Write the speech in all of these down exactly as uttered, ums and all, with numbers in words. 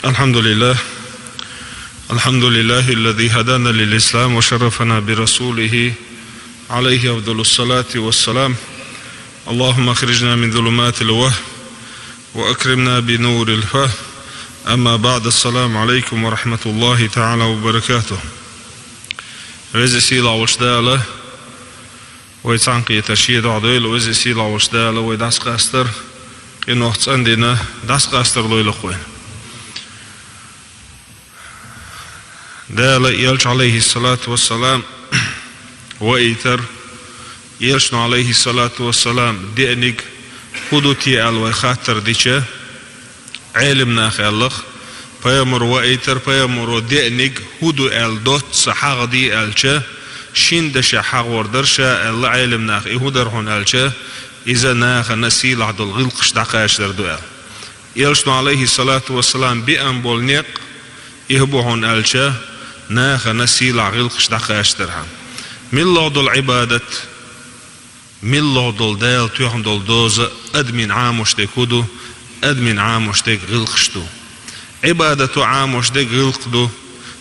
الحمد لله. الحمد لله الذي هدانا للإسلام وشرفنا برسوله عليه أفضل الصلاة والسلام. اللهم أخرجنا من ظلمات الوهم وأكرمنا بنور الفهم. أما بعد، السلام عليكم ورحمة الله تعالى وبركاته. Веза-Сийлахь волчу Дала вай цхьаьнакхетар Шен дуьхьа дойла, Веза-Сийлахь волчу Дала вай дӀасакъастар къинойх цӀандина, дӀасакъастар лойла-кх вайна. Дала Элча, Ӏалайхиссалату вассалам, ваийтар, Элчано, Ӏалайхиссалату вассалам, деаниг хӀун ду те аьлла вай хаттар дича, Ӏелам наха аьлла-кх, пайхамар ваийтар, пайхамаро деаниг хӀун ду аьлла доцца хьагӀ де аьлча, шина дашехь хьагӀор дара ша аьлла Ӏелам наха, и хӀун дара хьуна аьлча, иза нахана сийлахь долу гӀиллакхаш дӀакхачадар ду аьлла. Элчано, Ӏалайхиссалату вассалам, беана болу некъ и хӀун бу хьуна аьлча, нахана сийлахь гӀиллакхаш дӀакхачадархьама. МиллагӀа долу Ӏибадат, миллагӀа долу Дала тоьхна долу доза адамийн Ӏамош дерг хӀун ду? Адамийн Ӏамош дерг гӀиллакхаш ду. Ӏибадато Ӏамош дерг гӀиллакх ду,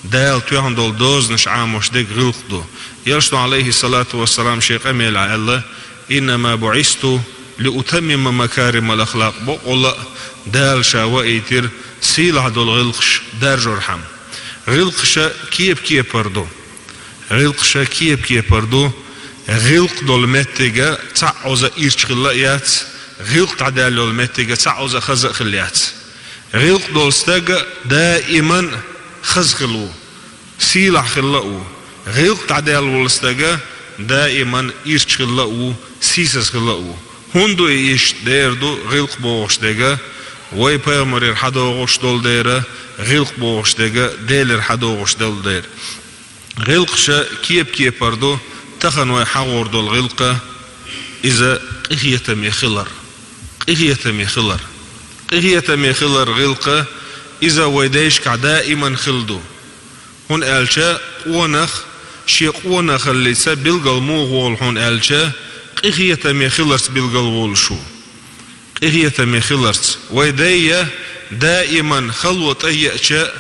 Дала тоьхна долу дозанаш Ӏамош дерг гӀиллакх ду. Элчано, Ӏалайхиссалату вассалам, шен къамелехь аьлла: «Иннама буӀисту лиутаммима макаримал ахлакъ». Бакъволла а Дала ша ваийтира сийлахь долу гӀиллакхаш даржорхьама. ГӀиллакхаша кеп-кепара ду. ГӀиллакхаша кеп-кепара ду. ГӀиллакх долу меттига цхьаъ Ӏоза ирча хилла а яц, гӀиллакх дӀадаьлла йолу меттига цхьаъ Ӏоза хаза а хилла яц. ГӀиллакх долу стаг даиман хаза хилла ву, сийлахь хилла а ву. ГӀиллакх дӀадаьлла волу стаг даиман ирча хилла а ву, сийсаза хилла а ву. ХӀунда ду и иштта? Дера ду гӀиллакх бохуш дерг, вай пайхамарера хьадогӀуш долу дера, гӀиллакх бохуш дерг Делера хьадогӀуш долу дера. ГӀиллакхаша кеп-кепара ду, тахана вай хьагӀор долу гӀиллакх, иза къинхетаме хилар. Къинхетаме хилар. Къинхетаме хилар гӀиллакх, иза вай дайшкахь даиман хилла ду. ХӀунда аьлча къонах шен къонахаллица билгал муха волу хьуна аьлча, къинхетаме хиларца билгал волуш ву. Къинхетаме хиларца. Вай дай даиман хало тӀееача,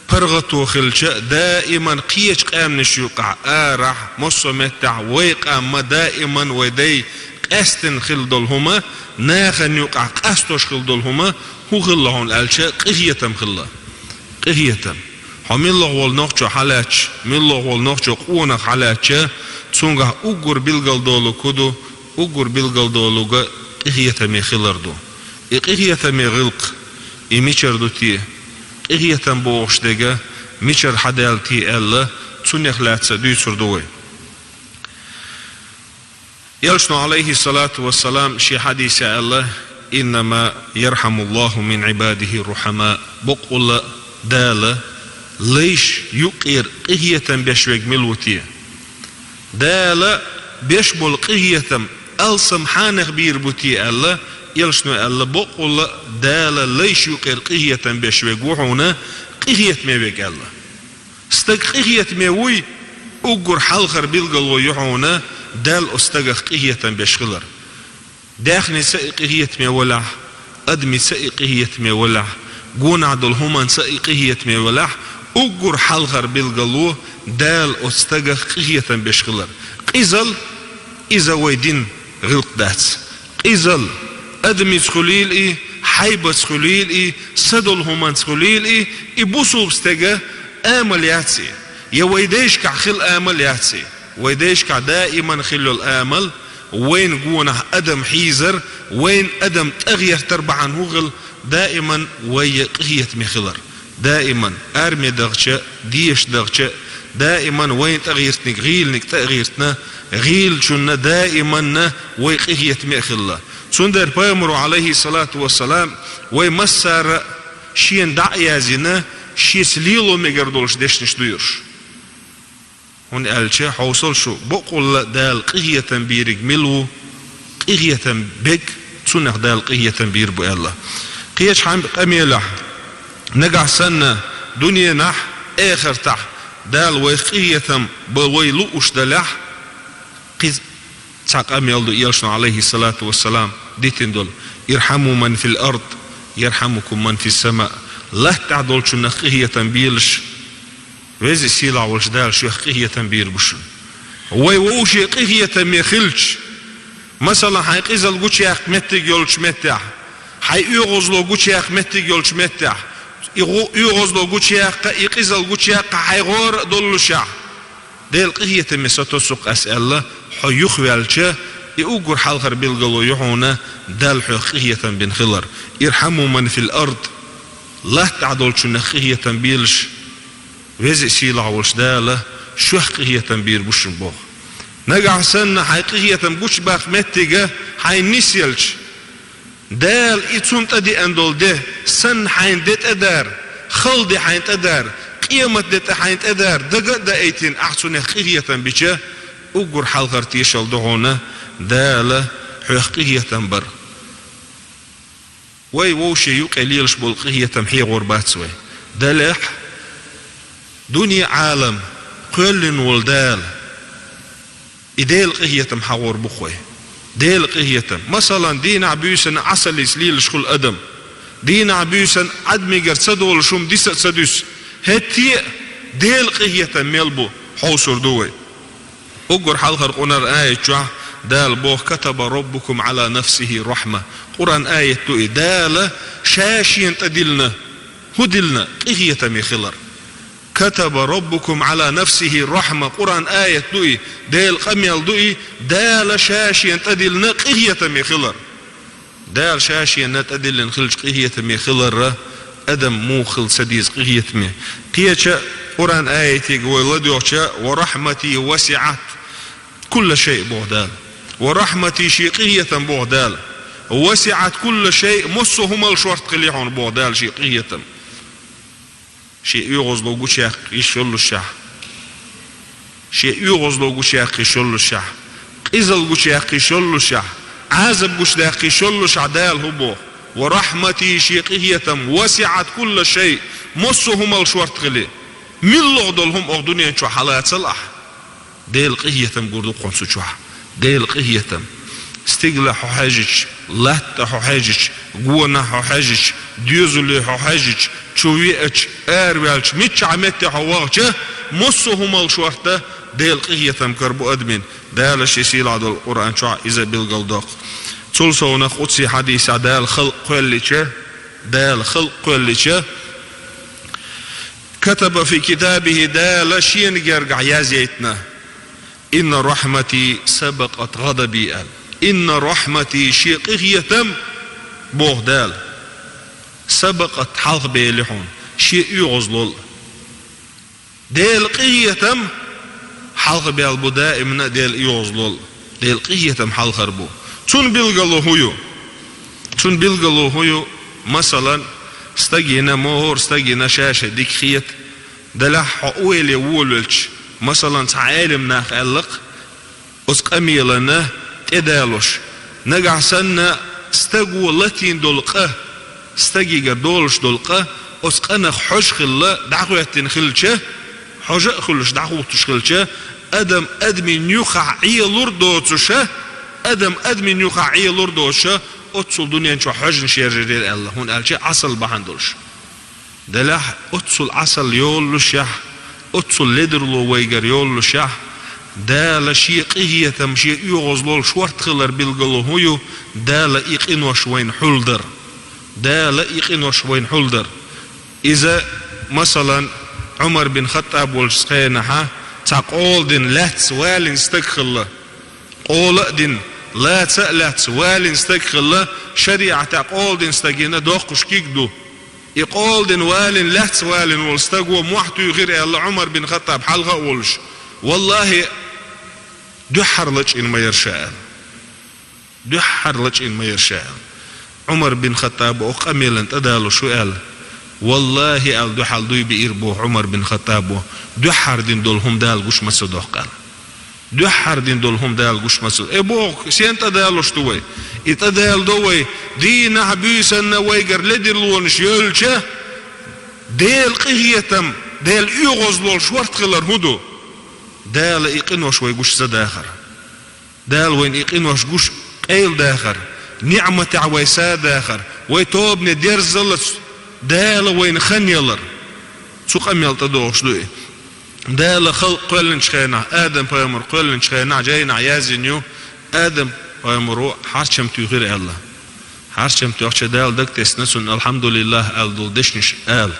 паргӀато хилча, даиман кхечу къаьмнаш юкъахь, арахь, массо а меттехь вай къам ма даиман вай дай къаьстина хилла долу хӀума, нахана юкъахь къастош хилла долу хӀума хӀун хилла хьуна аьлча, къинхетам хилла. Къинхетам. Хьо миллагӀа волу нохчо хьалаьцча, миллагӀа волу нохчо къонах хьалаьцча, цуьнгахь уггар билгал долу хӀун ду, уггар билгал долу къинхетаме хилар ду. И къинхетаме гӀиллакх, и мичара ду те? Къинхетам бохуш дерг мичара хьадаьлла те аьлла, цунах лаьцна дуьйцур ду вай. Элчано, Ӏалайхиссалату вассалам, шен хьадисехь аьлла: «Иннама ярхьамуллаху мин Ӏибадихи рухьама». Бакъволла Дала лайш юккъера къинхетам беш верг мила ву те? Дала беш болу къинхетам алсам хьанах бийр бу те аьлла, Элчано аьлла: бакъволла Дала лайш юккъера къинхетам беш верг ву хьуна къинхетаме верг аьлла. Стаг къинхетаме вуй, уггар хьалхара билгало ю хьуна Далла оцу стагах къинхетам беш хилар. Даьхница и къинхетаме валахь, адамица и къинхетаме валахь, гонахь долу хӀуманца и къинхетаме валахь, уггар хьалхара билгало Дала оцу стагах къинхетам беш хилар. Къизал, иза вай дин гӀиллакх дац. Къизал, адамица хуьлийла и, хьайбаца хуьлийла и, са долу хӀуманца хуьлийла и, и бусулба стеган амал яц и, я вай дайшкахь хилла амал яц и. Вай дайшкахь даиман хилла йолу амал, вайна гонахь адам хьийзар, вайна адам тӀагӀертар бахьана хӀун хилла, даиман вай къинхетаме хилар. Даиман, арме дахча, деша дахча, даиман вайна тӀагӀиртиниг гӀийланиг тӀа а гӀиртина, гӀийлачунна даиманна вай къинхетаме а хилла. Цундела пайхамаро, Ӏалайхиссалату вассалам, вай массара а шена дӀа а яздина, шеца лело мегар долуш дешнаш ду уьш. ХӀунда аьлча хьовсал шу, бакъволла Дала къинхетам бийриг мила ву, къинхетам берг, цунах Дала къинхетам бийр бу аьлла. Кхечу хьан-, къамелехь, нагахь санна дуьненахь, эхартахь Дала вайх къинхетам бан вай лууш далахь, кхин цхьа къамел ду Элчано, Ӏалайхиссалату вассалам, дитина долу: «Ирхьаму ман фил ард, ярхьамукум ман фис сама». Латта тӀа долчунах къинхетам белаш, Веза-Сийлахь волча Дала шух къинхетам бийр бу шуна. Вай вовшийн къинхетаме хилча, масала, хьайн къизал гучаяккха меттиг йолча меттехь, хьайн оьгӀазло гучаяккха меттиг йолча меттехь, и гӀу-, оьгӀазло гучаяккха, и къизал гучаяккха хьайн гӀора а доллушехь, Делан къинхетаме сатосу-кх ас аьлла, хьо юхаваьлча, и уггар хьалхара билгало ю хьуна Далла хьох къинхетам бина хилар. «Ирхьаму ман фил ард». Латта тӀа долчунах къинхетам белаш, Веза-Сийлахь волча Дала шух къинхетам бийр бу шуна боху. Нагахь санна хьайн къинхетам гучабаккха меттиг хьайна нисъелча, Дала и цунна тӀедеана долу де санна хьайна де тӀедара, хала де хьайна тӀедара, къематде тӀе хьайна тӀедара, дага а даийтина, ахь цунах къинхетам бича, уггар хьалхара тешалла ду хьуна Дала хьох къинхетам бар. Вай вовшийн юкъе лелаш болу къинхетам хьехор бац вай. Делахь, дуьне, Ӏалам кхоьллина волу Дала, и Делан къинхетам хьахор бу-кх вай. Делан къинхетам. Масала, дийнахь-буьйсанна Ӏасаллица лелаш хуьлу адам. Дийнахь-буьйсанна Ӏадамигара ца долуш хӀума диса а ца дуьсу. ХӀетте а Делан къинхетам мел бу, хьовсур ду вай. Уггар хьалхара къунара аят чохь Дала боху: «Катаба раббукум Ӏала нафсихи рахьма». Къуръан аят ду и. Дала Ша Шена тӀедиллина. ХӀун диллина? Къинхетаме хилар. «Катаба раббукум Ӏала нафсихи рахьма». Къуръан аят ду и. Делан къамел ду и. Дала Ша Шена тӀедиллина къинхетаме хилар. Дала Ша Шена тӀедиллина хилча къинхетаме хиларра, адам муха хила ца деза къинхетаме? Кхечу Къуръан аятига вай ладоьгӀча: «Ва рахьмати васиӀат кулла шай», боху Дала. «Ва рахьмати», Шен къинхетам боху Дала. «ВасиӀат кулла шай», массо а хӀумал шорта хили хьуна боху Дала Шен къинхетам. Шен оьгӀазло гучаяккха йиш йоллушехь, шен оьгӀазло гучаяккха йиш йоллушехь, къизал гучаяккха йиш йоллушехь, Ӏазап гучудаккха йиш йоллушехь, Дала хӀун боху? «Ва рахьмати», Шен къинхетам, «васиӀат кулла шай», массо а хӀумал шорта хили. МиллагӀа долу хӀума оха дуьнен чохь хьалацал ахь. Делан къинхетам гур ду-кх хьуна цу чохь. Делан къинхетам. Стигала хьо хьаьжча, латта хьо хьаьжча, гонах хьо хьаьжча, доьзале хьо хьаьжча, чу веача, араваьлча, миччахь метте хьо вахча, массо а хӀумал шорта Делан къинхетам карабо адамийн. Дала Шен сийлахь долу Къуръан чохь иза билгалдоккху. Цул совнах оццу хьадисехь Дала халкъ кхоьллича, Дала халкъ кхоьллича, «Катаба фи китабихи», Дала Шена гергахь язъяйтина: «Инна рахьмати сабакъат гӀадаби», аьлла. «Инна рахьмати», Шен къинхетам, боху Дала, «сабакъат», хьалхабели хьуна, Шен оьгӀазлол. Делан къинхетам хьалхабаьлла бу даимна а, Делан оьгӀазлол. Делан къинхетам хьалхара бу. Цунна билгало хӀун ю? Цунна билгало хӀун ю? Масалан, стагана, мухӀар стагана ша-ша дика хета, делахь хьо ойла е волавелча, масалан, цхьа Ӏелам наха аьлла-кх, оцу къамелана тӀедалош. Нагахь санна стаго латийна долу къа, стагигара долуш долу къа, оцу къанах хьожа хилла дӀахӀоьттина хилча, хьожа а хуьлуш дӀахӀуттуш хилча, адам адамийн юххехь Ӏелур доцуша, адам адамийн юххехь Ӏелур доцуша, оццул дуьнен чохь хьожанаш яржар яра аьлла, хӀунда аьлча Ӏасал бахьана долуш. Делахь оццул Ӏасал йоллушехь, оццул ледарло вайгара йоллушехь, Дала Шен къинхетам, Шен оьгӀазлол шорта хилар билгало хӀун ю? Дала и къинош вайна хьулдар. Дала и къинош вайна хьулдар. Иза, масалан, Ӏумар бин Хаттаб волчу хенахьа цхьа къола дина лаьцна валийна стаг хилла. Къола а дина, лаца а лаьцна валийна стаг хилла, шариӀатехь къола дина стагана доккхуш куьг ду. И къола дина валийна, лаьцна валийна волу стаго мохь туьйхира аьлла Ӏумар бин Хаттаб хьалха а волуш: «ВаллахӀи, дуьххьара лачкъийна ма яра ша», аьлла. «Дуьххьара лачкъийна ма яра ша», аьлла. Ӏумар бин Хаттаба оха къамелан тӀедалуш ву аьлла. «ВаллахӀи», аьлла, дуьхьал дуй биира боху Ӏумар бин Хаттабо, «дуьххьара дина долу хӀума Дала гуш ма ца доккху», аьлла. Дуьххьара дина долу хӀума Дала гуш ма ца. Э, боху, сен тӀедалуш ду вай? И тӀедалдо вай, дийнахь-буьйсанна вайгара ледарлонаш йолча, Делан къинхетам, Делан оьгӀазлол шорта хилар хӀун ду? Дала и къинош вай гуш ца дахар. Дала вайна и къинош гуш къайладахар, ниӀматехь вай садахар, вай тобане дерзаллац Дала вайна хан ялар. Цу къамел тӀа догӀуш ду и. Дала халкъ кхоьллинчу хенахь, Адам-пайхамар кхоьллинчу хенахь, жайнахь яздина ю, Адам-пайхамаро хьарчам туьйхира аьлла. Хьарчам тоьхча Дала дагтесна цунна «Алхьамдулиллах» аьлла долу дешнаш ала.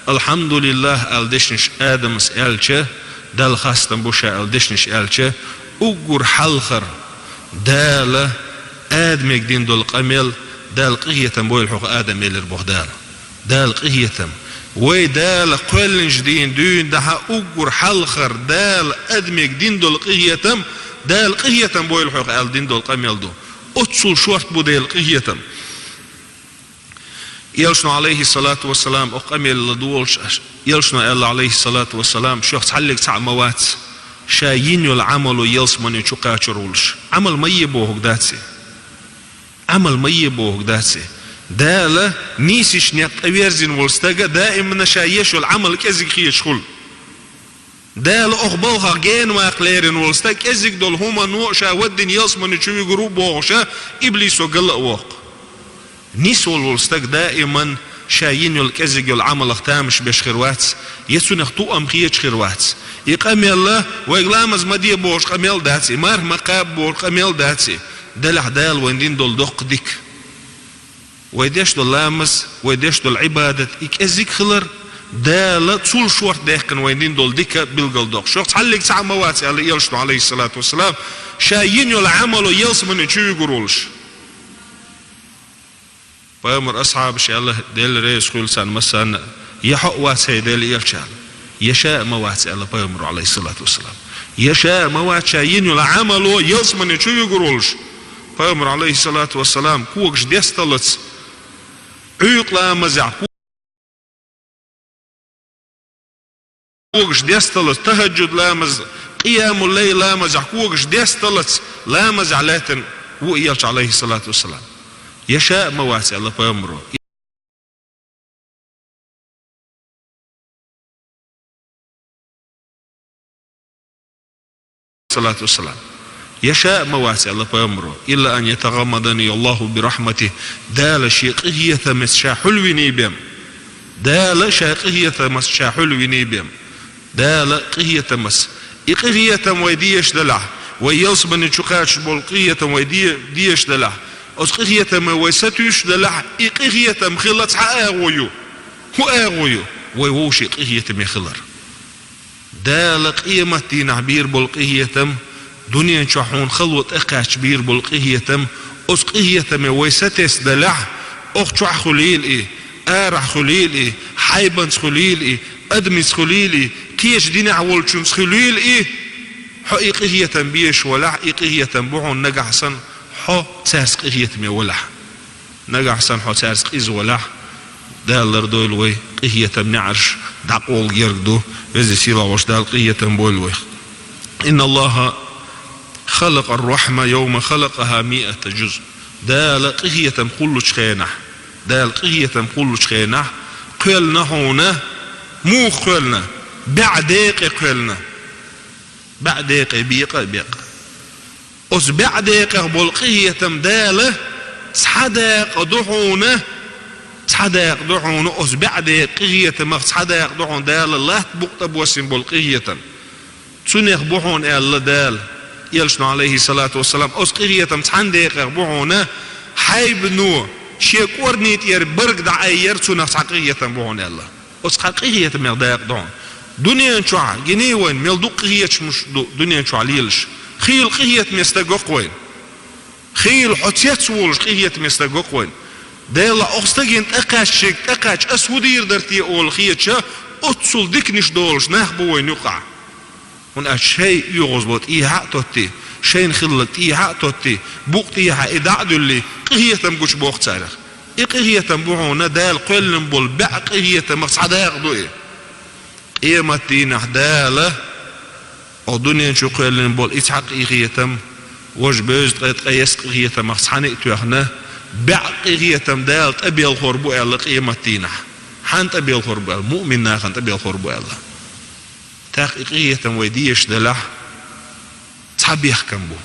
«Алхьамдулиллах» аьлла дешнаш Адамас аьлча, Далла хастам бу ша аьлла дешнаш аьлча, уггар хьалхара Дала Адамега дина долу къамел, Дала къинхетам бойла хьох, Адам, элира боху Дала. Дала къинхетам. Вай Дала кхоьллинчу дийна дуьйна дахьа уггар хьалхара Дала адамега дина долу къинхетам, Дала къинхетам бойла хьох аьлла дина долу къамел ду. Оццул шорта бу Делан къинхетам. Элчано, алейхиссалату вассалам, окху къамел ладогӀалуш, Элчано аьлла, алейхиссалату вассалам, шух цхьаллиг цхьаъ ма вац, ша йина йолу Ӏамало ялсамане чу кхачор волуш. Ӏамал ма е бохург дац и. Ӏамал ма е бохург дац и. Дала нийсачу некъа тӀеверзина волу стага даимана ша еш йолу Ӏамал кӀезиг хеташ хуьлу. Дала окху балхах гена ваккха лерина волу стаг кӀезиг долу хӀумано ша ваддина ялсамане чу вуьгур ву бохуша, иблисо гала а воккху. Нисвала волу стаг даиман ша йина йолу кӀезиг йолу Ӏамалах тамаш беш хир вац, я цунах туам хеташ хир вац. И къамел вайга ламаз ма де бохуш къамел дац и, марх ма кхаба бохуш къамел дац и, делахь Дала вайн дина долу доккха дика. Вай деш долу ламаз, вай деш долу Ӏибадат и кӀезиг хилар, Дала цул шорта даьккхина вайн дина долу дика билгалдоккхуш. Шух цхьаллиг цхьаъ ма вац аьлла Элчано, алейхиссалату вассалам, ша йина йолу Ӏамало ялсамане чу вуьгур волуш. Пайхамар асхьабаш аьлла, Дела реза хуьлу царна массарна, я хьо а вац, хӀай Дела Элча аьлла, я ша а ма вац аьлла Пайхамаро, алейхиссалату вассалам. Я ша а ма вац ша йина йолу Ӏамало ялсамане чу вуьгур волуш. Пайхамар, алейхиссалату вассалам, когаш десталац, Ӏуьйкъа ламазехь когаш десталац, тахаджуд ламаз, къиямул-лайл ламазехь когаш десталац, ламазехь лаьттина ву Элча, алейхиссалату вассалам. Я ша а ма вац аьлла Пайхамаро. Салату вассалам. Я ша а ма вац аьлла Пайхамаро, илла ан ятагъаммадани Аллаху бирахмати, Дала шен къинхетамца ша хьулвиний бен. Дала ша къинхетамца ша хьулвиний бен. Дала къинхетамца. И къинхетам вай дезаш далахь, вай ялсамане чу кхачаш болу къинхетам вай де-, дезаш далахь, оцу къинхетаме вай сатуьйсуш далахь, и къинхетам хила цхьа агӀо ю. ХӀун агӀо ю? Вай вовшийн къинхетаме хилар. Дала къематдийнахь бийр болу къинхетам, дуьнен чохь хьуна хало тӀекхаьчча бийр болу къинхетам, оцу къинхетаме вай сатесна далахь, оха чохь хуьлийла и, арахь хуьлийла и, хьайбанца хуьлийла и, адамица хуьлийла и, кхечу динехь волчунца хуьлийла и, хьо и къинхетам безаш валахь, и къинхетам бу хьуна нагахь санна, хьо цаьрца къинхетаме валахь. Нагахь санна хьо цаьрца къиза валахь, Дала лардойла вай, къинхетам неӀарш дӀакъовла герга ду, веза сийлахь волчу Дала къинхетам бойла вайх. Инна Аллаха халакъар рахьма йовма халакъаха миата жуз. Дала къинхетам кхуллучу хенахь, Дала къинхетам кхуллучу хенахь, кхоьллина хьуна, муха кхоьллина, бӀе декъе кхоьллина. БӀе декъе бекъа а бекъа. Оцу бӀе декъех болу къинхетам Дала цхьа дакъа ду хьуна, цхьа дакъа ду хьуна, оцу бӀе декъе къинхетамах цхьа дакъа ду хьуна Дала латта букъа тӀе боссина болу къинхетам. Цунах бу хьуна аьлла Дала, Элчано, алейхиссалату вассалам, оцу къинхетам цхьана декъех бу хьуна, хьайбано шен кӀорни тӀера барг дӀаайъяр цунах цхьа къинхетам бу хьуна аьлла. Оцу цхьа къинхетамех дакъа ду хьуна. Дуьнен чохь гиний вайн, мел дукха къинхетамаш ду дуьнен чохь лелаш. Хийла къинхетаме стаг го-кх вайн. Хийла хьо цец волуш къинхетаме стаг го-кх вайн. Делахь оха стагана тӀекхаьчча, тӀекхаьчча ас хӀун дийр дара те олу хеташ, оццул диканаш долуш нах бу вайн юкъахь. ХӀунда аьлча шайн оьгӀазло тӀехьа а тоттий, шайна хилларг тӀехьа а тоттий, букъ тӀехьа и дӀа а дуьллий, къинхетам гучубоккху царах. И къинхетам бу хьуна Дала кхоьллина болу бӀе къинхетамах цхьа дакъа ду и. Къематдийнахь Дала, оха дуьнен чу кхоьллина болу и цхьа къинхетам, важа бевза ткъе ткъайесна къинхетамах цхьаьна а тоьхна, бӀе къинхетам Дала тӀебелхор бу аьлла къематдийнахь. Хьанна тӀебелхор бу аьлла? Муъмин нахана тӀебелхор бу аьлла. ТӀаккха и къинхетам вай дезаш далахь, цхьа бехкам бу.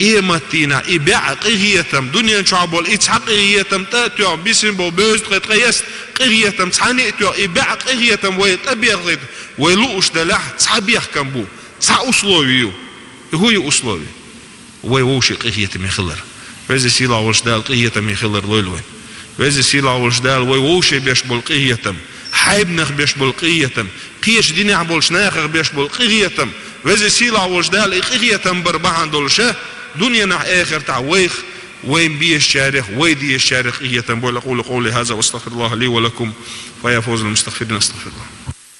Къематдийнахь и бӀаь къинхетам, дуьнен чохь болу и цхьа къинхетам тӀе а тоьхна, бисина болу бевза ткъе ткъайесна къинхетам цхьаьна а тоьхна, и бӀаь къинхетам вай тӀеберзийта, вай лууш делахь, цхьа бехкам бу, цхьа условие ю. И хӀун ю условие? Вай вовшийн къинхетаме хилар. Веза-сийлахь волчу Дала къинхетаме хилар лойла вайн. Веза-сийлахь волчу Дала вай вовшийн беш болу къинхетам, хьайбанах беш болу къинхетам, кхечу динехь болчу нахах беш болу къинхетам, Веза-сийлахь волчу Дала и къинхетам бар бахьана долуш, дуьненахь, эхартахь вайх, вайн безачарех, вай дезачарех къинхетам бойла. أقول قولي هذا وأستغفر الله لي ولكم، فيا فوز المستغفرين، أستغفر الله.